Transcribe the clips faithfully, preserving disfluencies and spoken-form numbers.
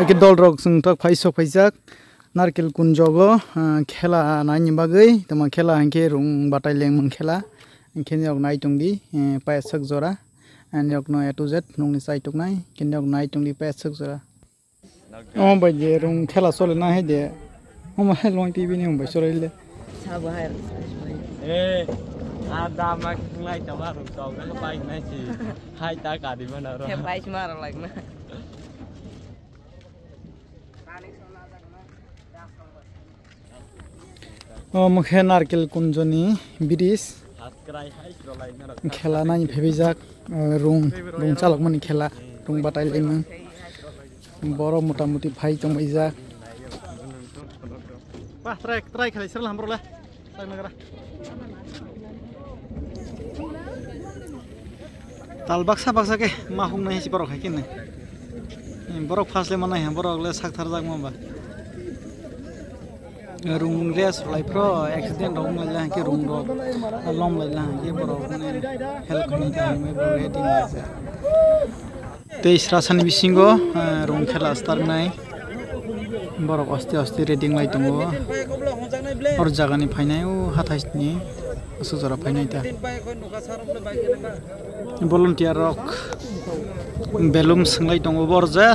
Khe dolrok chwng tok phai sok phaijak Narkel Kunjogo, ah, khela naini bagwi, tamo khela hinkhe rung batai lengmung khela, hinkhe nok nai tongdi, eh, payaswk jora, eh, nok no A to Z nokni chai toknai, hinkhe nok nai tongdi payaswk jora. Omo bai je rung khela chole na hai de, omo hai long T V ni omo bai chole le. Sabo hai rung chole. Eh, a dama khlai tama rung tong na bai nai si, hai ta ka di mana ro. Hem bai si maro lagna. Omo khe Narkel Kunjoni bridge. Khela nani phebijak, eh, rung, rung chalokmani khela, rung batai laimang. Borok mota moti phai tongbaijak. Ba, try, try khlai sir lam bro le. Try magra. Tal baksa baksa khe ma huk nai si borok hai khe nai. Borok first le manai ha, borok le sak thar jak ma ba. Rung rest lai phro accident rok wng lai lang khe rung rok lom lai lang khe borok ne help khnai ta hinwi borok ready lai jak. Tei srasani bisingo, eh, rung khela start nai. Borok oste oste ready wng lai tongo. Or jagani phainai o hathai sini aswk jora phainai ta. Volunteer rok belum swng lai tongo borok je.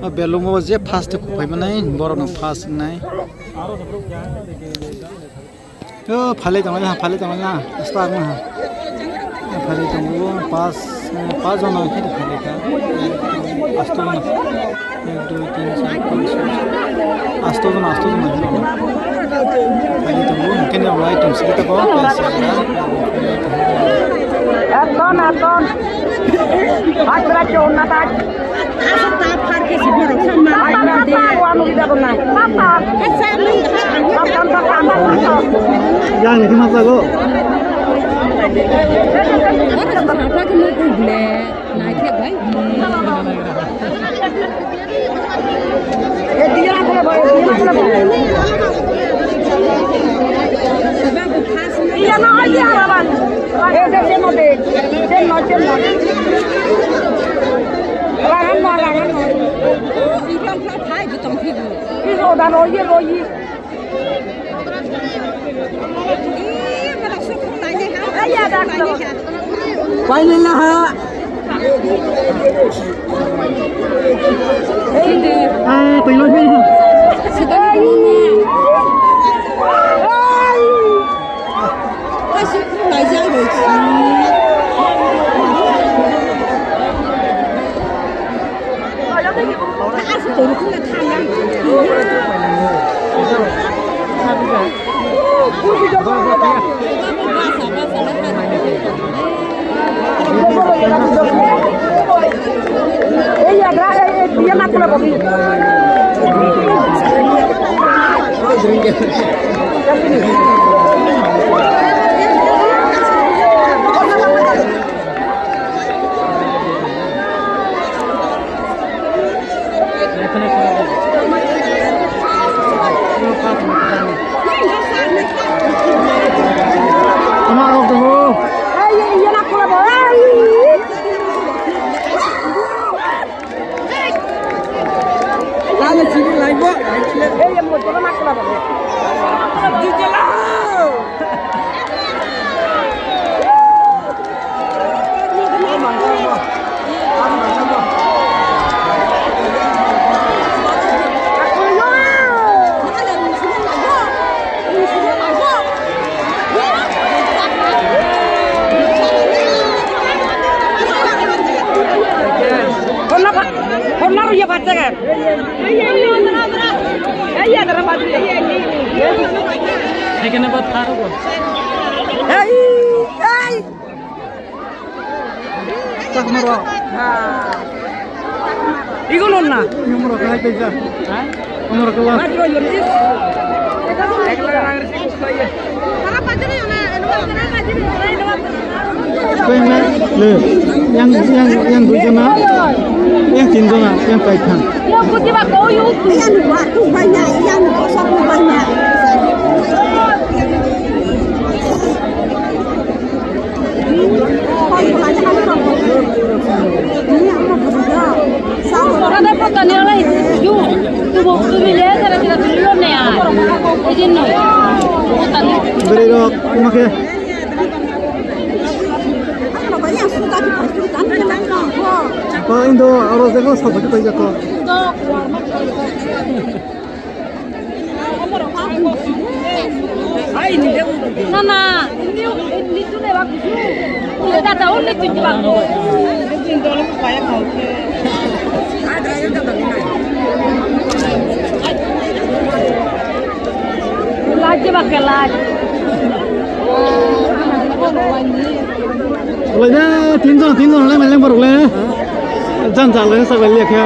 O belum o je first kok phai manai borok no first nai. O phalai tongmani ha, phalai tongmani ha, start na ha. Phalai tongo, pas, pas jona khe phalai kha. Asto jona. Ek, dui, tin, char, panch, choi, sat. Asto jona, asto jona khe. Phalai tongo, hwnkhe ni lai tong sigi tongo. Ekdom, ekdom. Hajra chonna tak. Yang ini masa lo. Iya, no, iya, Baba. Eh, de, de, no, de. De, no, de, no. Lagan, no, lagan, no. Ibu, udah, no, iya, no, iya. Iya, dah, no. Pailin na ha. Ah, pailin, pailin. Hai kene ba tharo bo. Ei, ei. Chakma rok. Igo non na. Nyumro ka hai kaisa. Ha? Nyumro ka wa. Patro yoni. Ekla rang. Tei na, le, yang, yang, yang dui jona, yang tin jona, yang kaitham. Bwrwi rok, omo khe. Ba, indo aro jaga sajak tei jako. Nana, ini, ini tu lewat tu. Kita tahu ni tu juga. Laj ba ke laj. Walaina tinjon, tinjon walaina maileng borok le. Jan jan le sabai le khe.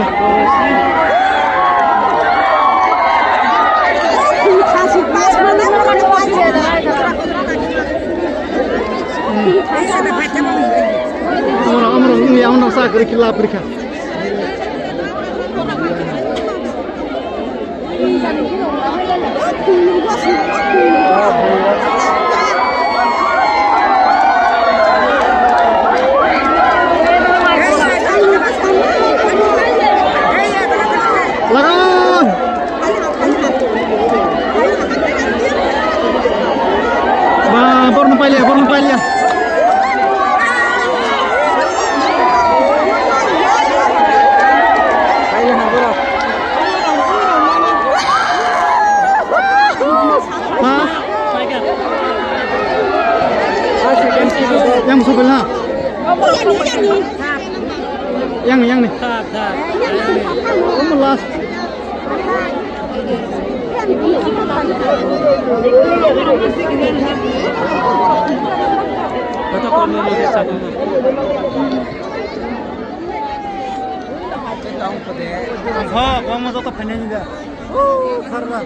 Amro, amro, ini amro sa kiri kila kiri kha. Lagan! Ba, borno pailiya, borno pailiya. Ha? Yang musuh bela. Yang ni, yang ni. Kamu last. Ha, kamu joto phainai ni da. Kharba.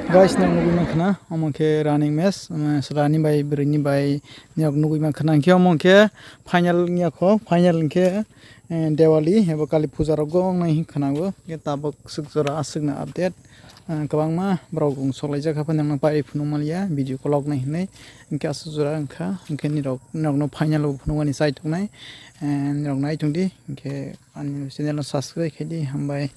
Guys, nang nugui mankha na, omo khe running match, running bai, bwrwini bai, niyok nugui mankha na, hwnkhe omo khe final wngya kho, final hwnkhe, eh, Diwali ebo Kali puja rok go wngnai hinwi khwnago. Hwnkhe tabuk swk jora aswkna update, eh, kwbangma borok wng soklaijak haphano nangno pari phunuk manliya video koloknai hinwi. Hwnkhe aswk jora wngkha, hwnkhe nirok, nirokno final o phunukmani chai tongnai, eh, nirok nai tongdi, hwnkhe ani channel no subscribe khaidi, hambai.